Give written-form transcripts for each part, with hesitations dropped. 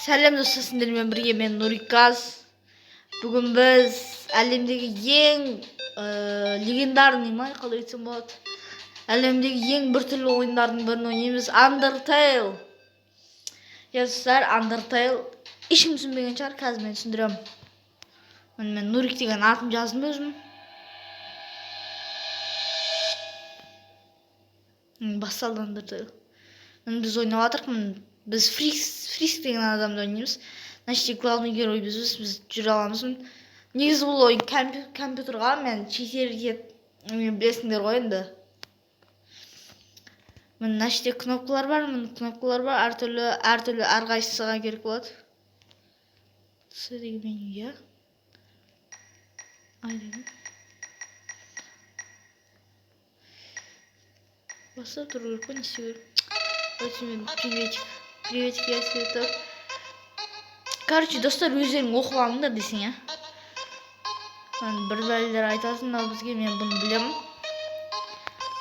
Сәлем, достар, сендермен бірге мен, Нуриказ. Бүгін біз әлемдегі ең легендарный ма, қалай айтсам болады, әлемдегі ең біртүрлі ойындардың бірін ойнаймыз, Undertale. Иә, достар, Undertale ешкім түсінбеген шығар, қазір мен түсіндіремін. Міне, мен Нурик деген атын жаздым өзім. Басталды Undertale. Міне, біз ойнап жатырмық. Міне, біз Фриск деген адамды ойнаймыз. Значит, главный герой бізбіз, біз жүре аламыз. Негізі бұл ойын компьютерға, мен шетелге, білесіңдер ғой енді. Міне, мына жерде кнопкалар бар, міне, кнопкалар бар, әртүрлі, әртүрлі, әрқайсысыға керек болады. С деген меню, иә. Ай деген. Басып тұру керек па, не істеу керек? Давайте мен приветик. Приветик, я цветок. Короче, достар, өздерің оқып алыңдар десең, иә. Міне, бір бәлелер айтасың мынау бізге, мен бұны білемін.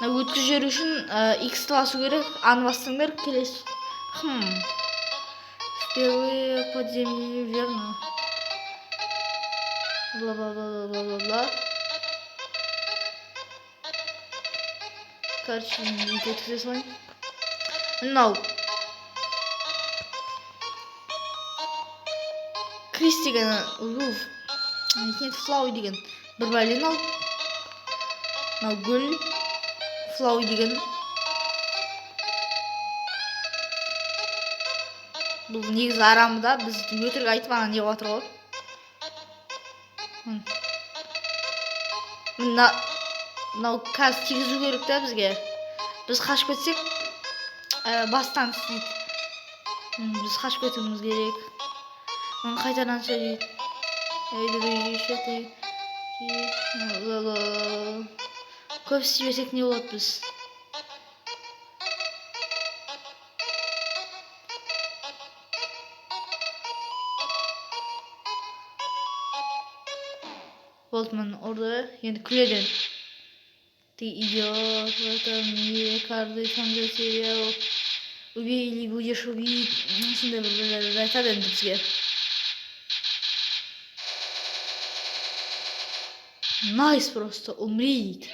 Мына өткізіп жіберу үшін X-ті басу керек, А-ны бассаңдар келесі. Впервые под землей, верно. Бла бла бла бла бла бла бла. Короче, мен өйтіп өткізе салайын. Мынау Крис деген, уф, не, Флауи деген бір бәле мынау. Мынау гүл, Флауи деген. Бұл негізі арамы да, біз өтірік айтып ана не қылып жатыр ғой. Мына мынау қазір тигізу керек та бізге. Біз қашып кетсек, бастан істейді. Біз қашып кетуіміз керек. Оны қайтадан сөйлейді. Эй, дружище, ты көп істей берсек не болады біз? Болды, міне, ұрды. Енді күледі. Ты идиот, в этом мире каждый сам за себя, убей или будешь убит. Сондай бір бірлерді айтады енді бізге. Найс, просто умри дейді.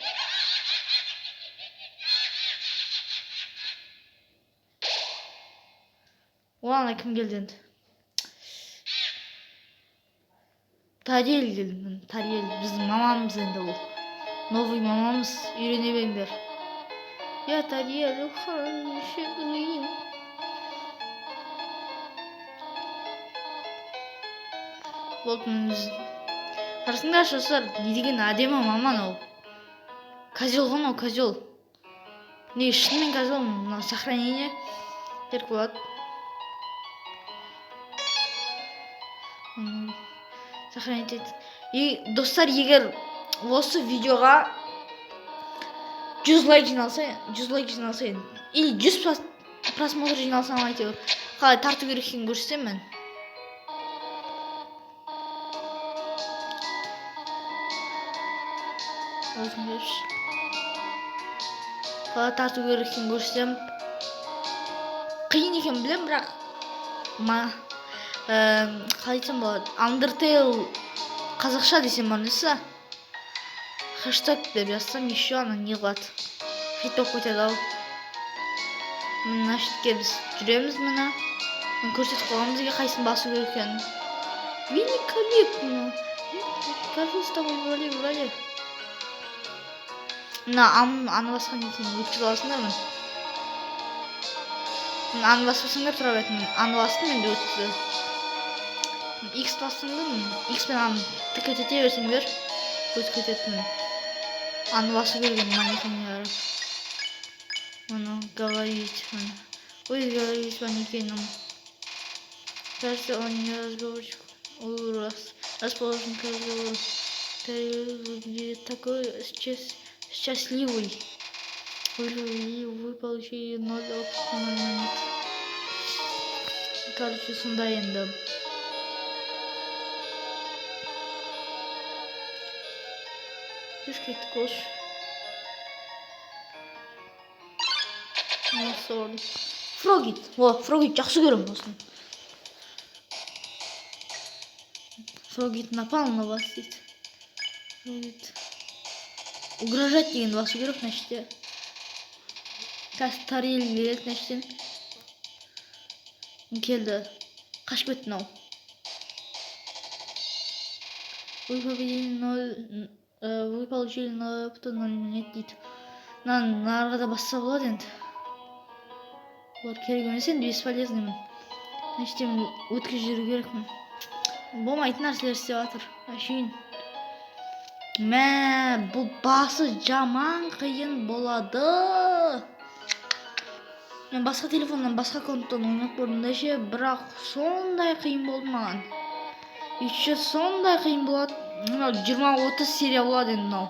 О, ана кім келді енді? Тариэль келді. Міне, Тариэль біздің мамамыз енді бұл. Новый мамамыз, үйрене беріңдер. Я Тариэль. Болды, міне, біз қарасаңдаршы, достар, не деген әдемі мама мынау. Козел ғой мынау, козел. Не, шынымен козел. Мынау сохранение керек болады. Сохранить ет. И, достар, егер осы видеоға 100 лайк жиналса, 100 лайк жиналса или 100 просмотр жиналса, әйтеуір қалай тарту керек екенін көрсетемін мен. Өзің берші. Қалай тарту керек екенін көрсетемін. Қиын екенін білемін, бірақ қалай айтсам болады, Undertale қазақша десем бар несі, хэштег деп жазсам, еще ана не қылады, хит болып кетеді ау. Міне, мына жерге біз жүреміз, міне, мен көрсетіп қойғанмын бізге қайсысын басу керек екенін. Великолепно, кажется, с тобой вроде вроде. Мына аны басқаннан кейін өткізіп аласыңдар. Міне, мына аны баспасаңдар тұра береді. Міне, аны бастым, енді өтті. X бастың да, X пен аны тікетете берсеңдер, өтіп кетеді. Міне, аны басу керек енді манекенге қарап. Мұны говорить, міне. Ой, говорить с манекеном. Кажется, он не разговорчив. Расположен к разговору. Тариэль выглядит такой счастливый. Вы получили ноль опыта, ноль монет. Короче, сондай енді. Жүр, кеттік болшы. Осы орын. Фрогит. О, Фрогит жақсы көремін осыны. Фрогит напал на вас дейді. Фрогит. Угрожать дегенді басу керек мына жерде. Қазір Тариэль келеді мына жерден. Келді. Қашып кетті мынау. Вы победили ноль, вы получили 0,0 монет дейді. Мынаны нарға да басса болады енді. Олар керек емес енді, бесполезный мін. Мына жерде мен өткізіп жіберу керекпін. Болмайтын нәрселер істеп жатыр. Әшейін. Мә, бұл басы жаман қиын болады. Мен басқа телефоннан, басқа аккаунттан ойнап көрдім да ше, бірақ сондай қиын болды маған. Еще сондай қиын болады. Мынау 20-30 серия болады енді мынау.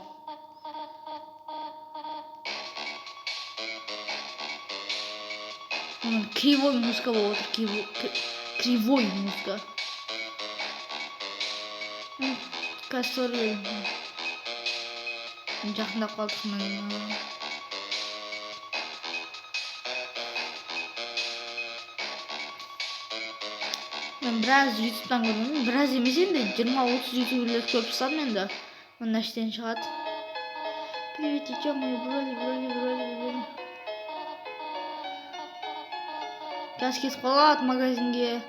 Мына кривой музыка болып отыр, кривой музыка. Қазір жақындап қалдық міне. Мен біраз ютубтан көрдім, біраз емес енді, 20-30 ютуберлер көріп тастадым енді. Мына іштен шығады. Привет, дитя мое, вроде, вроде, вроде, вроде. Қазір кетіп қалады магазинге.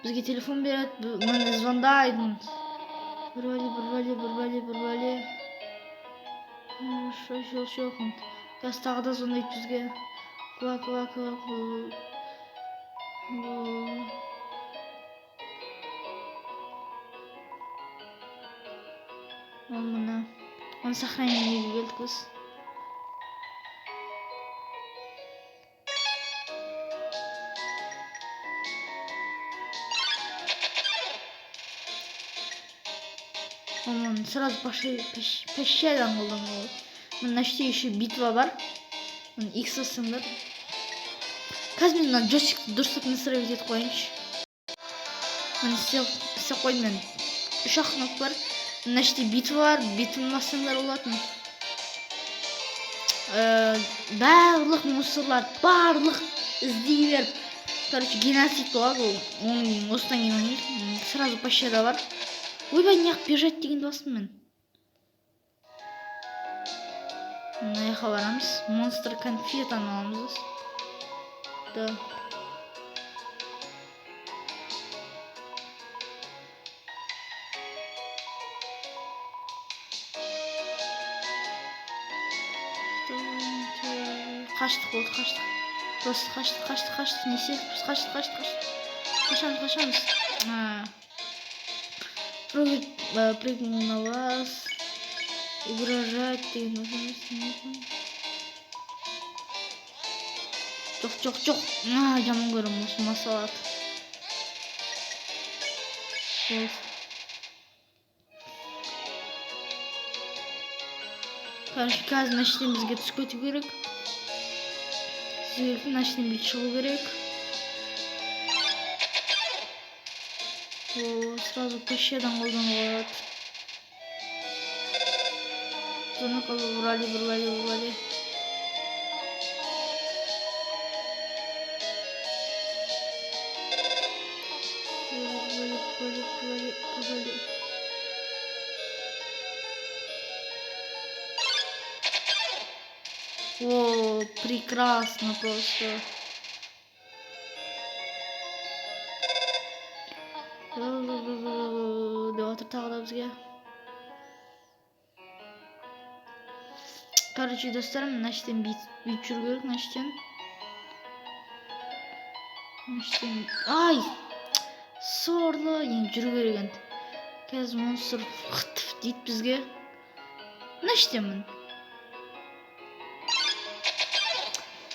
Бізге телефон береді, міне звондайды. Бір бәле, бір бәле, бір бәле, бір бәле. Хорошо, жоқ. Қазір тағы да звондайды бізге. Ква, ква, ква, ква. Ол мына. Оны сохранениеге келдік біз. Оны сразу пощадан қолдануға болады. Мына жерде еще битва бар. Міне X бассаңдар. Қазір мен мына джойстикті дұрыстап настраивать етіп қояйыншы. Міне істеп қойдым мен. 3 ақ кнопка бар. Мына жерде битва бар. Битваны бассаңдар болатын. Барлық мусорлар, барлық іздей беріп. Короче, геноцид болады ол. Оның кейін, осыдан кейін ойнайсың. Сразу пощада бар. Ойбай, неғып бежать дегенді бастым мен. Мына жаққа барамыз. Монстр конфетаны аламыз. Да. Қаштық болды, қаштық. Просто қаштық, қаштық, қаштық. Не істедік біз? Қаштық, қаштық, қаштық. Қашамыз, қашамыз. Прыгать, прыгнул на вас. Угрожать деген басамыз. Жоқ, жоқ, жоқ. А, жаман көремін осы масаларды. Болды. Короче, қазір мына жерден бізге түсіп кету керек. Түсу керек, мына жерден бүйтіп шығу керек. О, сразу пощадан қолдануға болады. Звонок выбрали, выбрали, выбрали. Выбрали, выбрали, выбрали. О, прекрасно просто. Деп жатыр тағы да бізге. Короче, достар, мына жерден бүйтіп жүру керек, мына жерден. Мына жерден. Ай! Сорлы, енді жүру керек енді. Қазір монстр хтф дейді бізге. Мына жерденмін.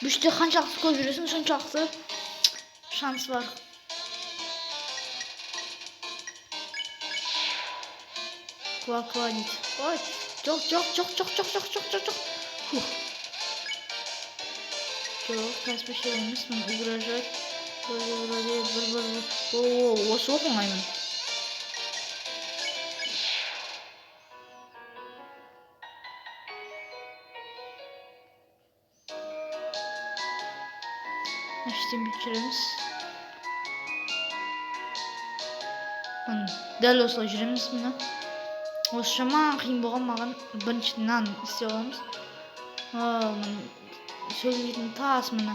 Бұл жерде қаншалықты көп жүресің, соншалықты шанс бар. Ква, ква дейді. Ой, жоқ, жоқ, жоқ, жоқ, жоқ, жоқ, жоқ, жоқ, жоқ. Фух. Жоқ, қазір бір емес, мен угрожать. Вроде, вроде, бір, бір, бір. О, осы оп оңаймын. Мына жерден бүйтіп жүреміз. Міне, дәл осылай жүреміз міне. Осы жаман қиын болған маған. Бірінші мынаны істеп аламыз. Міне, сөйлейтін тас міне.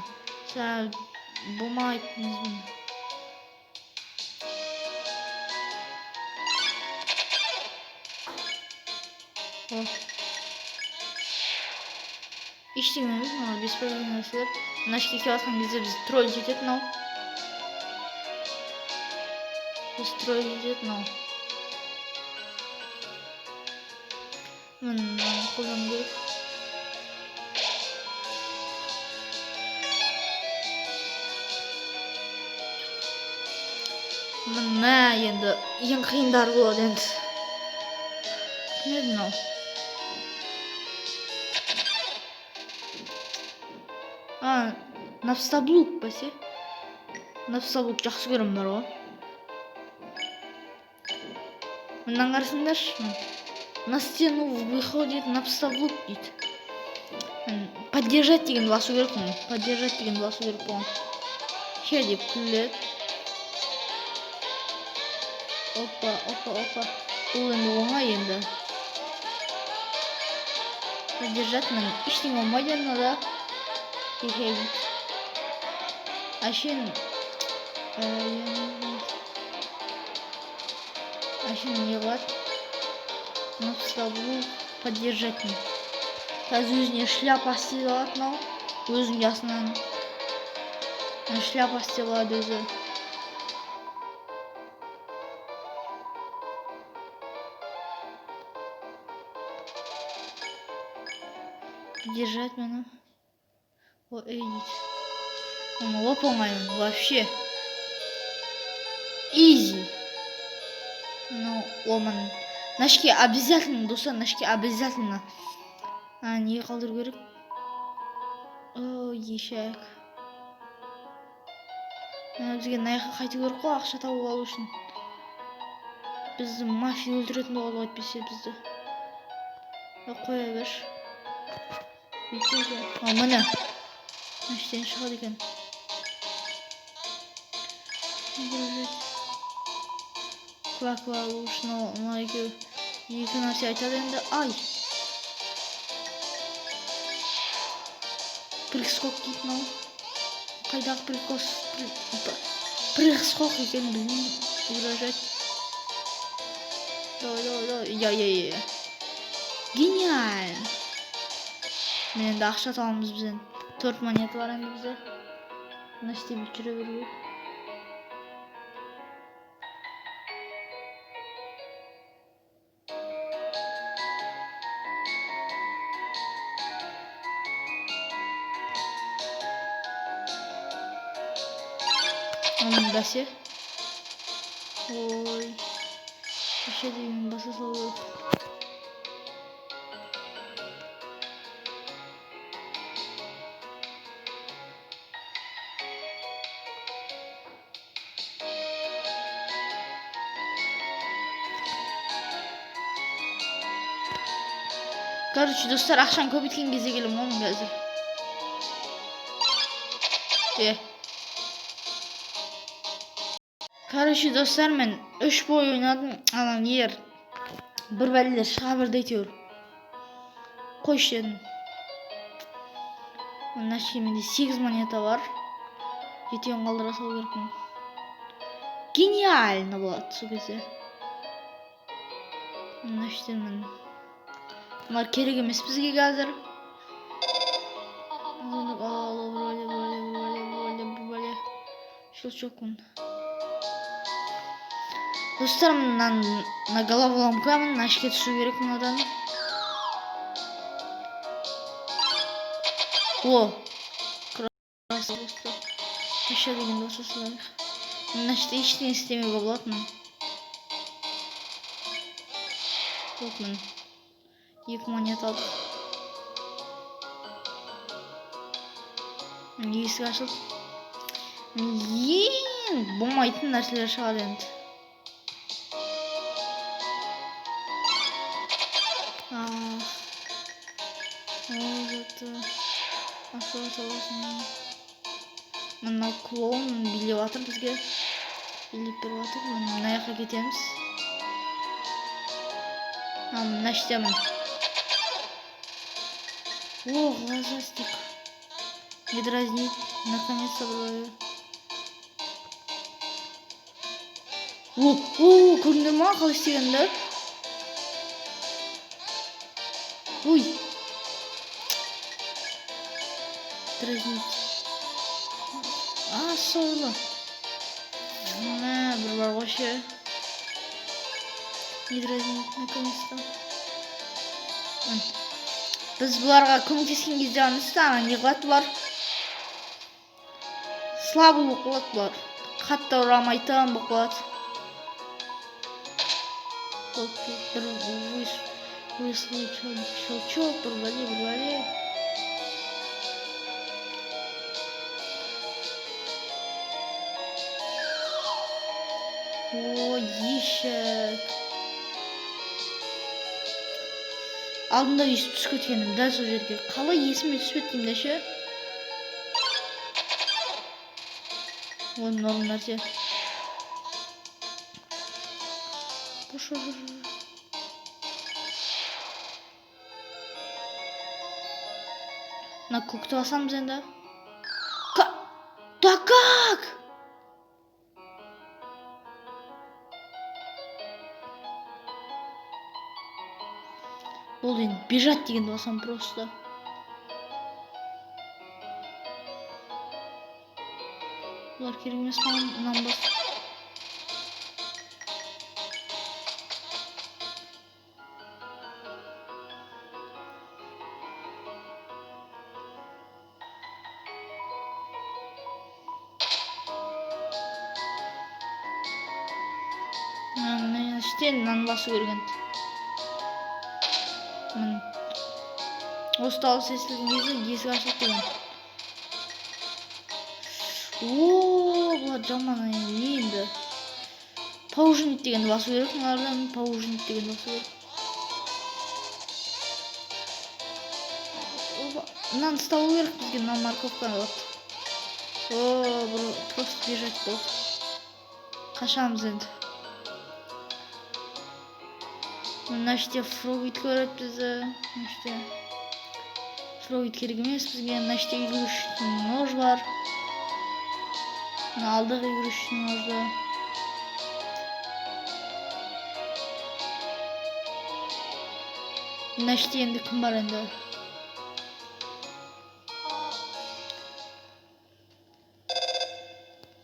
Сәл болмайды міне. О. Ештеңе емес, мына бесполезный нәрселер. Мына жерге келіп жатқан кезде бізді тролль етеді мынау. Біз тролль етеді мынау. Міне, мынаны қолдану керек. Міне, енді ең қиындары болады енді. Кім еді мынау? А, Напстаблук бәсе. Напстаблук жақсы көремін бар ғой. Мынаны қарасаңдаршы. На стену выходит Напстаблук дейді. Поддержать дегенді басу керек мұны. Поддержать дегенді басу керек бұған. Хе деп күледі. Опа, опа, опа. Бұл енді оңай енді. Поддержать міне. Ештеңе болмайды енді мынада. Хе дейді. Әшейін, әшейін не қылады? Напстаблук поддержать міне. Қазір өзіне шляпа істеп алады мынау. Өзінің жасынан. Шляпа істеп алады өзі. Поддержать мені. О, эй, дейді. Оны оп оңай вообще. Изи. Ну, омын. Мына обязательно, достар, мына обязательно. А, не қалдыру керек? О, ешек. Мына бізге мына жаққа қайту керек қой, ақша тауып алу үшін. Бізді мафия өлтіретін болады ғой, әйтпесе бізді. Қоя берші. Бүйтсе. А, міне. Мына іштен шығады екен. Ква-ква алу үшін мына екеуі екі нәрсе айтады енді. Ай! Прыг-скок дейді мынау. Қайдағы прыг-скок екенін білмеймін. Угрожать. Давай, давай, давай. Я, я, я. Гениально. Міне енді ақша табамыз біз енді. 4 монета бар енді бізде. Мына істеп жүре беру керек. Оның бәсе. Ой. Вообще деген баса салу керек. Короче, достар, ақшаны көбейткен кезде келемін ғой мен қазір. Короче, достар, мен 3 бой ойнадым. Ана нелер бір бәлелер шыға берді әйтеуір. Қойшы дедім. Мына жерде менде 8 монета бар. Жетеуін қалдыра салу керекпін. Гениально болады сол кезде. Мына жерде мен мыналар керек емес бізге қазір. Щелчок. Достар, мынаны мына головоломка мына ішке түсу керек мынадан. О! Красавчик. Еще деген баса салайық. Мына жерде ештеңе істемеуге болады міне. Вот міне. 2 монета алдық. Міне есік ашылды. Ең болмайтын нәрселер шығады енді. Мынау клоун билеп жатыр бізге. Билеп беріп жатыр. Мына жаққа кетеміз. Мына жердемін. О, глазастик. Не дразнить. Наконец-то. О, о, көрдіңдер ма қалай істегенді? Ой. Дразнить. А, сорлы. Мә, бір бар ғой ше. Не дразнить, наконец-то. Біз бұларға көмектескен кезде ана не қылады бұлар? Слабый болып қалады бұлар. Қатты ұрамайтын болып қалады. Бір выслушал щелчок, бір бәле, бір бәле. О, ешек. Алдында өйстіп түсіп кеткенім дәл сол жерге. Қалай есіме түспеді деймін да ше. О, норм нәрсе. Мына көкті басамыз енді. Да как? Болды енді, бежать дегенді басамын просто. Бұлар керек емес маған, мынаны бас. Мына іштен мынаны басу керек енді. Міне. Осы дауыс естілген кезде есік ашылды деген. О, бұлар жаман не енді. Поужинить дегенді басу керек мыналардан, поужинить дегенді басу керек. Опа, мынаны ұстау керек бізге, мына морковканы вот. О, бұл просто бежать болды. Қашамыз енді. Мына жерде фрогит көреді бізді. Мына жерде фрогит керек емес бізге. Мына жерде игрушечный нож бар. Мына алдық игрушечный ножды. Мына жерде енді кім бар енді?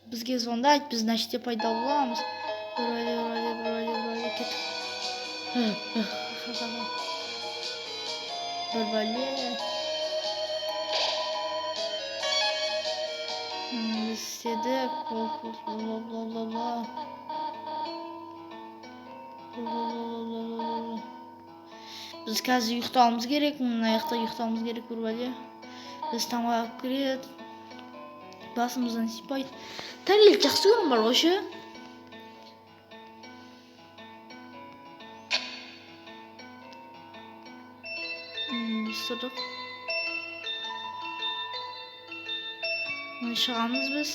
Бізге звондайды, біз мына жерде пайда боламыз. Вроде, вроде, вроде, вроде, кеттік. Бір бәле. Біз істедік. Бла, бла, бла, бла, бла. Бла, бла, бла, бла, бла, бла. Біз қазір ұйықтауымыз керек. Мына жақта ұйықтауымыз керек бір бәле. Біз тамақ алып кіреді. Басымыздан сипайды. Тарелка жақсы көрім бар ғой ше. Біз тұрдық. Мына шығамыз біз.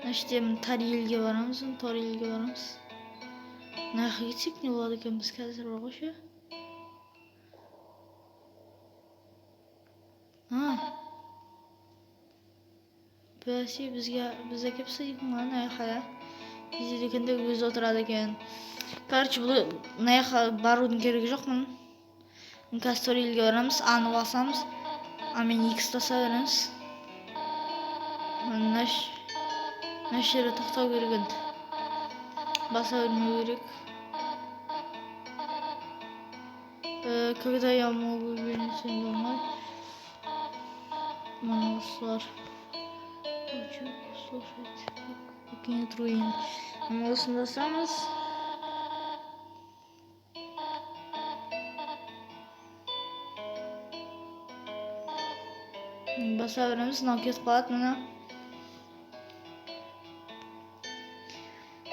Мына жерде мына Тариэльге барамыз, мына Тариэльге барамыз. Мына жаққа кетсек не болады екен біз қазір бар ғой ше? А. Бәсе бізге, біз әкеліп тастайды екен ғой ана жаққа, иә. Кездейді екен де өзі отырады екен. Короче, бұл мына жаққа барудың керегі жоқ міне. Міне қазір Тариэльге барамыз, аны басамыз. А мен X баса береміз. Мына жерде тоқтау керек енді. Баса бермеу керек. Когда я могу вернуться домой? Монстр. Хочу послушать, как покинет руины. Мы осыны басамыз. Баса береміз, мынау кетіп қалады мына.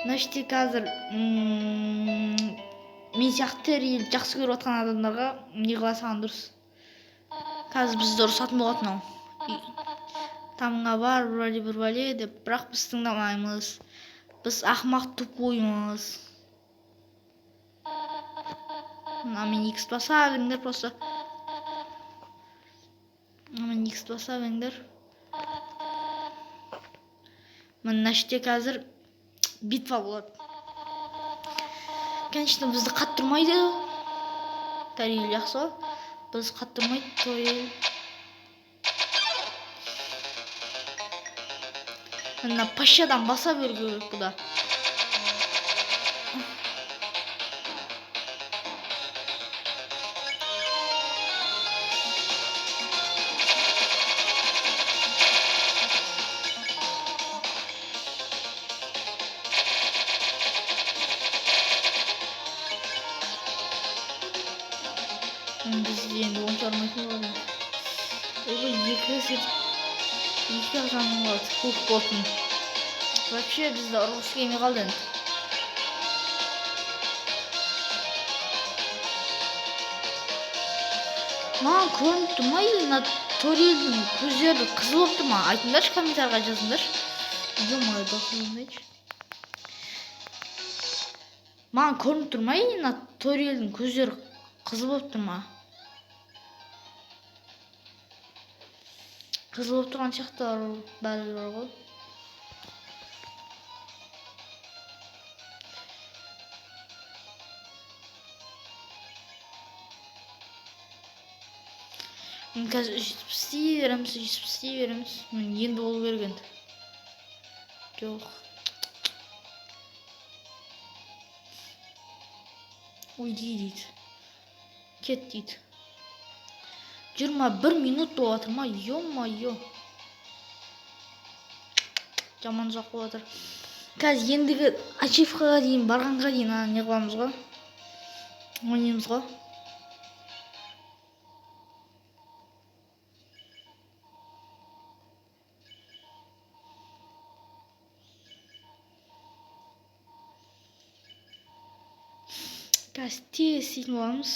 Мына жерде қазір, мен сияқты Тариэль жақсы көріп отқан адамдарға не қыла салған дұрыс. Қазір бізді ұрысатын болады мынау. Тамыңа бар, бір бәле, бір бәле деп, бірақ біз тыңдамаймыз. Біз ақымақ, тупоймыз. Мына мен X баса беріңдер просто. Мына мен X баса беріңдер. Мына жерде қазір битва болады. Конечно, бізді қатты ұрмайды. Тариэль жақсы ғой. Біз қатты ұрмайды Тариэль. Мына пащадан баса беру керек бұда. Бізде енді онша ұрмайтын болады. Ойбай, екі сет, екі ақ жаным қалды. Ух, болсын. Вообще бізді ұрғысы келмей қалды енді. Маған көрініп тұр ма, или мына Торельдің көздері қызыл болып тұр ма? Айтыңдаршы, комментарийға жазыңдаршы. Ё-моё, досым, маған көрініп тұр ма, или мына Торельдің көздері қызыл болып тұр ма? Қызыл болып тұрған сияқты бәрі бар ғой. Мен қазір өйтіп істей береміз, өйтіп істей береміз. Мен енді болу керек енді. Жоқ. Уйди дейді. Кет дейді. 21 минут болып жатыр ма? Ё-моё. Жаман ұзақ болып жатыр. Қазір ендігі ачивкаға дейін барғанға дейін ана не қыламыз ғой? Ойнаймыз ғой. Қазір тез істейтін боламыз.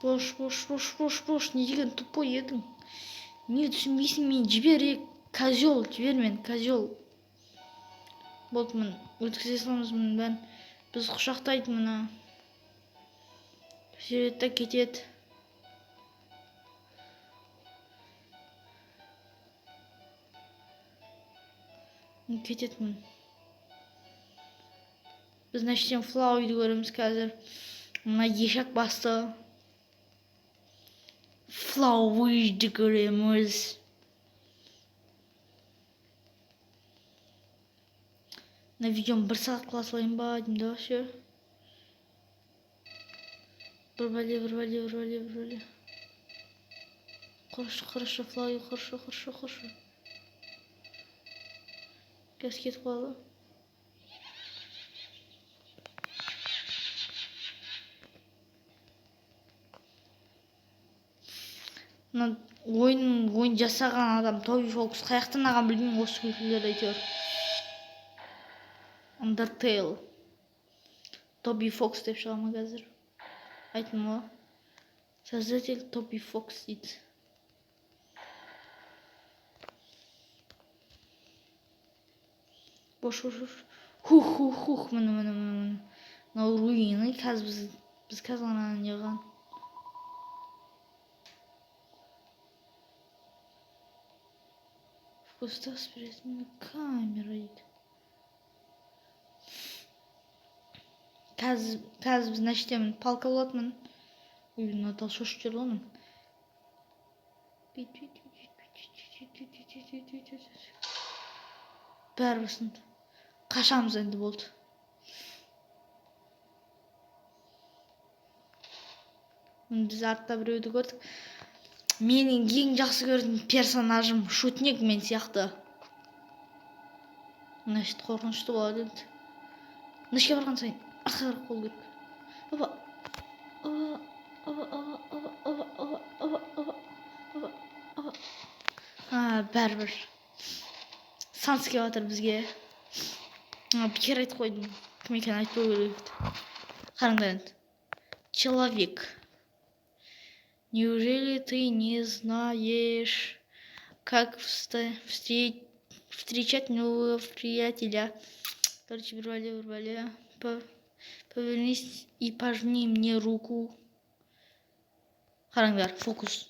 Бош, бош, бош, бош, бош, не деген тупой едің? Не түсінбейсің мен, жібер, е, козел, жібер мен, козел. Болды, мін, өткізе саламыз мұның бәрін. Біз құшақтайды мына. Жүреді да кетеді. Кетеді мін. Біз мына жерден Флауиді көреміз қазір. Мына ешек басты. Флауиді көреміз. Мына видеоны бір сағат қыла салайын ба деймін да вообще. Бір бәле, бір бәле, бір бәле, бір бәле. Құрышы, құрышы, Флауи, құрышы, құрышы, құрышы. Қазір кетіп қалды. Мына ойын жасаған адам Тоби Фокс қаяқтан алған білмеймін осы күлкілерді әйтеуір. Undertale. Тоби Фокс деп шыға ма қазір? Айттым ғой. Создатель Тоби Фокс дейді. Бош, бош, бош. Хух, хух, хух, міне, міне, міне, міне. Мынау руины, қазір біз қазір ана не қылған. В кустах спрятана камера дейді. Қазір біз мына жерде міне палка болады міне. Ой, мына тал шошып жүр ғой міне. Бүйт, бүйт, бүйт, бүйт, бүйт, бүйт, бүйт, бүйт, бүйт, бүйт, бүйт, бүйт. Бәрі сынды. Қашамыз енді, болды. Міне біз артта біреуді көрдік. Менің ең жақсы көретін персонажым шутник мен сияқты. Мына жерде қорқынышты болады енді. Мына жерге барған сайын артқа қарап қалу керек. Опа. Опа, опа, опа, опа, опа, опа, опа, опа, опа. А, бәрібір. Санс келіп жатыр бізге. Бекер айтып қойдым. Кім екенін айтпау керек еді. Қараңдар енді. Человек. Неужели ты не знаешь, как встречать нового приятеля? Короче, бір бәле, бір бәле. Повернись и пожми мне руку. Қараңдар, фокус.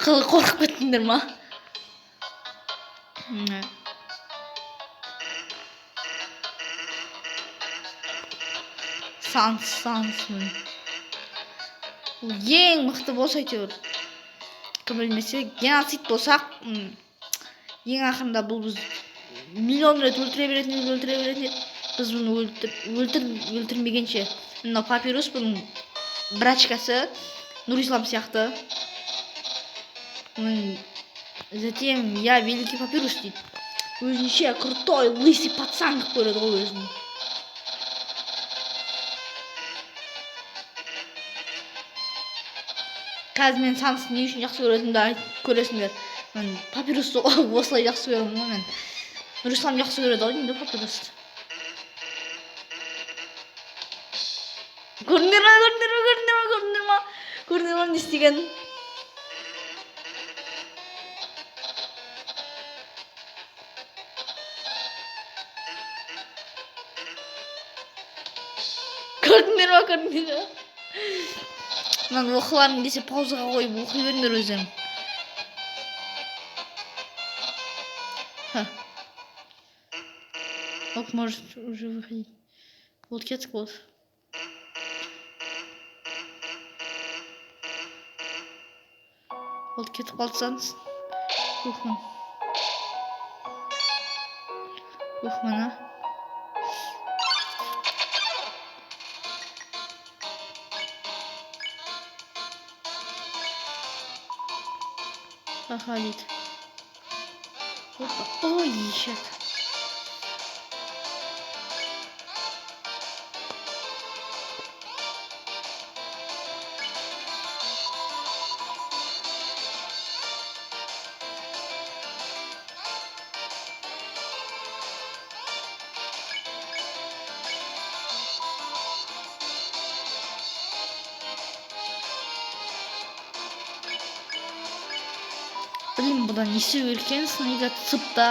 Қалай, қорқып кеттіңдер ма? Міне. Санс, Санс, міне. Бұл ең мықты босс әйтеуір. Кім білмесе, геноцид болсақ, ең ақырында бұл біз миллион рет өлтіре беретін еді, өлтіре беретін еді. Біз бұны өлтір, өлтір, өлтірмегенше. Мынау Папирус, бұның брачкасы, Нұрислам сияқты. Затем я великий Папирус дейді. Өзінше крутой, лысый пацан қылып көреді ғой өзін. Қазір мен Сансты не үшін жақсы көретінімді айтып көресіңдер. Мен Папирусты осылай жақсы көремін ғой мен. Нұрислам жақсы көреді ғой деймін да Папирусты. Көрдіңдер ма, көрдіңдер ма, көрдіңдер ма, көрдіңдер ма? Көрдіңдер ма не істегенін? Көрдіңдер ма, көрдіңдер ма? Мынаны оқығыларың келсе, паузаға қойып оқи беріңдер өздерің. Ха. Ок, может уже выходить. Вот кеттік, вот. Вот кетіп қалды Санс. Ух, мін. Ух, мына. Ха-ха дейді. Опа. Ой, ешек. Блин, бұдан не істеу керек екен? Сыныйға цыпта.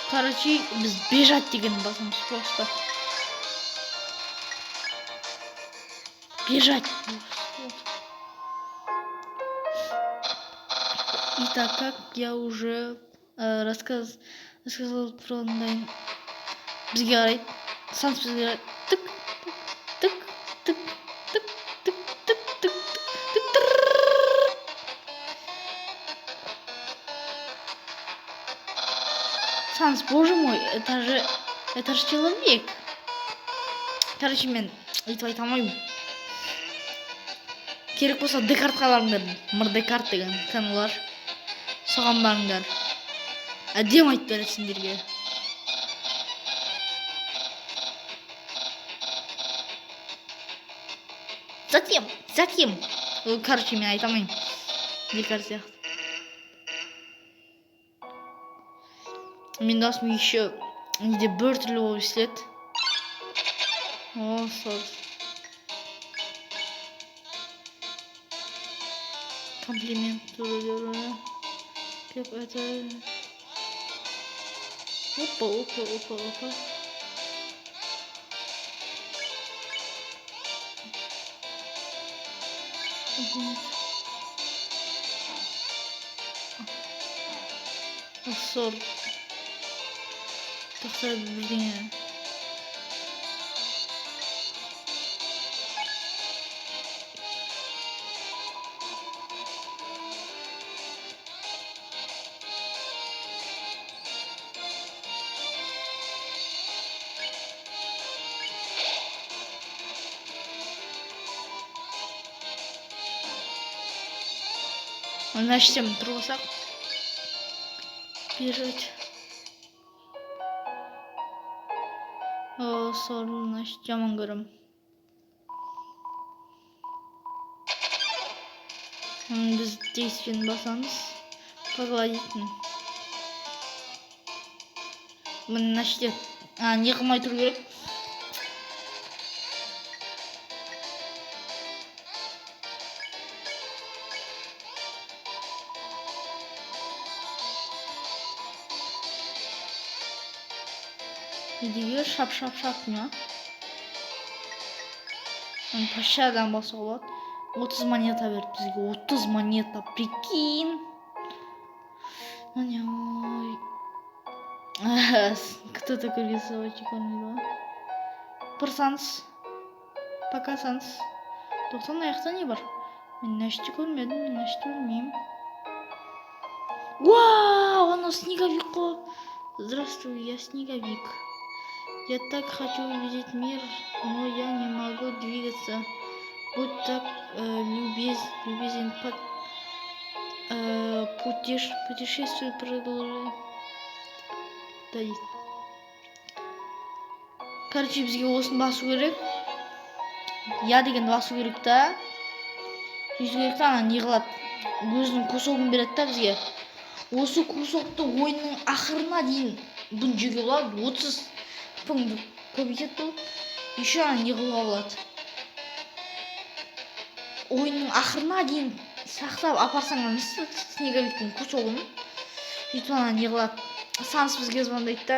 Короче, біз бежать деген басамыз просто. Бежать. Вот. Итак, как я уже рассказал про онлайн. Бізге қарайды. Санс бізге қарайды. Тік, тік, тік, тік, тік, тік, тік, тік, тік, тік. Санс, боже мой, это же человек. Короче, мен өйтіп айта алмаймын. Керек болса, Декартқа барыңдар. Мыр Декарт деген канал. Соған барыңдар. Әдемі айтып береді сендерге. Затем, затем. Короче, мен айта алмаймын. Декарт сияқты. Менің даусым еще неде біртүрлі болып естіледі. О, сол. Комплимент. Как это? Опа, опа, опа, опа. Комплимент. Сор. Тоқта, бірдеңе. Мына іштен тұрып алсақ. Бежать. О, значит, жаман көремін. Біз действиені басамыз. Погладить. Міне, мына жерде не қылмай тұру керек. Не деген шап шап шап не? Пощадан басуға болады. 30 монета берді бізге. 30 монета, прикинь. Міне, ой. Кто такой рисовать көрмейді ғой. Бір санс. Пока санс. 90 аяқта не бар? Мен мына жерде көрмедім, мен мына жерде білмеймін. Вау, анау снеговик қой. Здравствуй, я снеговик. Я так хочу увидеть мир, но я не могу двигаться. Будь так любезен, путешествие продолжай. Да, дейді. Короче, бізге осыны басу керек. Я дегенді басу керек та. Сөйту керек та, ана не қылады? Өзінің кусогын береді та бізге. Осы кусокты ойынның ақырына дейін бұны жеуге болады. 30 пыңды көбейтеді бұл. Еще ана не қылуға болады? Ойынның ақырына дейін сақтап апарсаң снеговиктің кусогын, сөйтіп ана не қылады? Санс бізге звондайды да,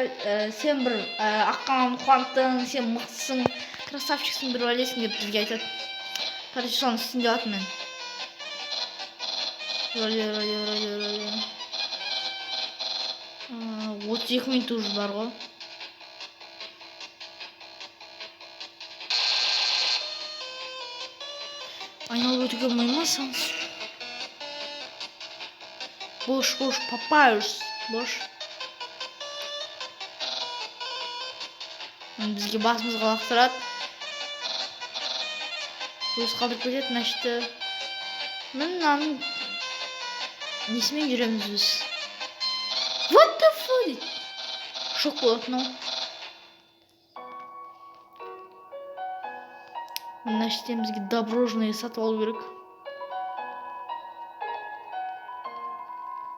сен бір аққанын қуанттың, сен мықтысың, красавчиксің, бір бәлесің деп бізге айтады. Короче, соны істейін деп жатырмын мен. Вроде, вроде, вроде, вроде. 32 минут уже бар ғой. Айналып өтуге болмай ма, Санс? Бош, бош, попаешь. Бош. Бізге басымызға лақтырады. Өз қалдырып кетеді, значит. Міне, мынаның несімен жүреміз біз? What the fuck дейді. Шок болады мынау. Мына жерден бізге доброжный сатып алу керек.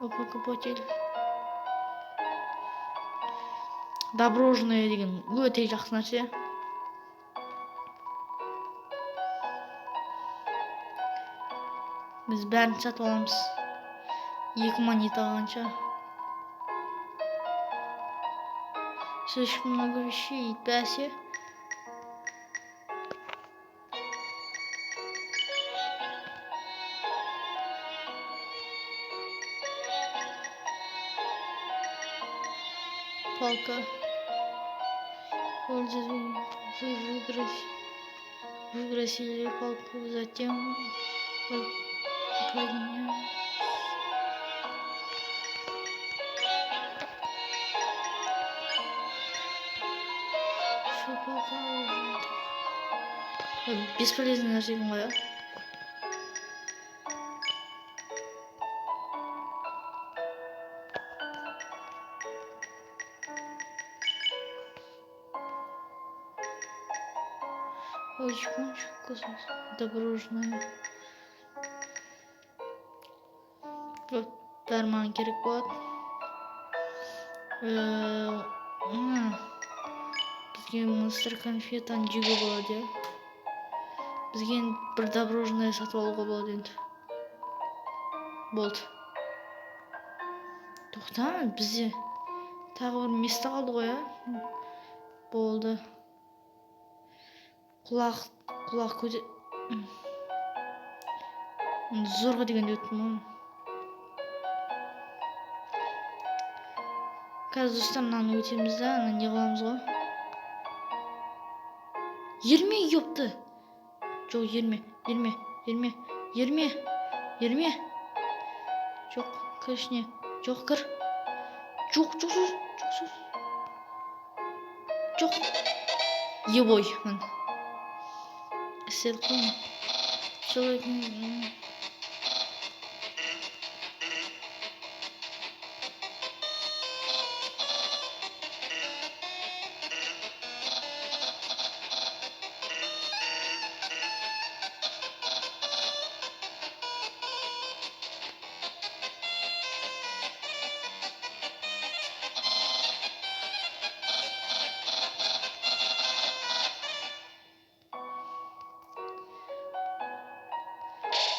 Покупатель. Доброжный деген өте жақсы нәрсе. Біз бәрін сатып аламыз. 2 монета алғанша. Слишком много вещей, бәсе. Палка. Вы выбросили палку, затем подняли. Палка уже. Бесполезный нәрсе екен ғой, иә? Ой, космос. Доброжная. Вот, бәрі маған керек болады. Бізге монстр конфетаны жеуге болады, иә. Бізге енді бір доброжное сатып алуға болады енді. Болды. Тоқта, бізде тағы бір место қалды ғой, иә? Болды. Құлақ, құлақ көте... Зорға дегенде өттім ғой. Қазір, достар, мынаны өтеміз да, ана не қыламыз ғой? Ерме, ёпты. Жоқ, ерме, ерме, ерме, ерме, ерме. Жоқ, кір ішіне. Жоқ, кір. Жоқ, жоқ, жоқ, жоқ, жоқ. Жоқ. Ебой, мін. Істедік қой. Человек.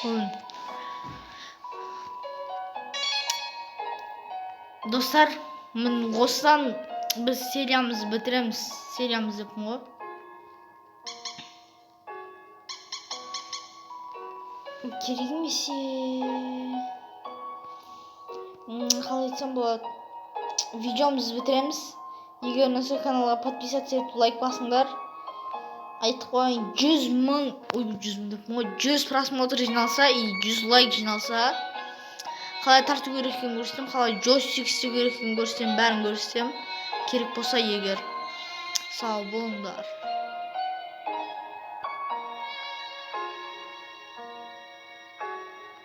Ой. Достар, мін осыдан біз сериямызды бітіреміз. Сериямыз деппін ғой. Керек емесе, қалай айтсам болады, видеомызды бітіреміз. Егер ұнаса, каналға подписаться етіп, лайк басыңдар. Айтып қояйын, 100 000, ой, 100 000 деппін ғой, 100 просмотр жиналса и 100 лайк жиналса, қалай тарту керек екенін көрсетемін, қалай джойстик істеу керек екенін көрсетемін, бәрін көрсетемін, керек болса егер. Сау болыңдар.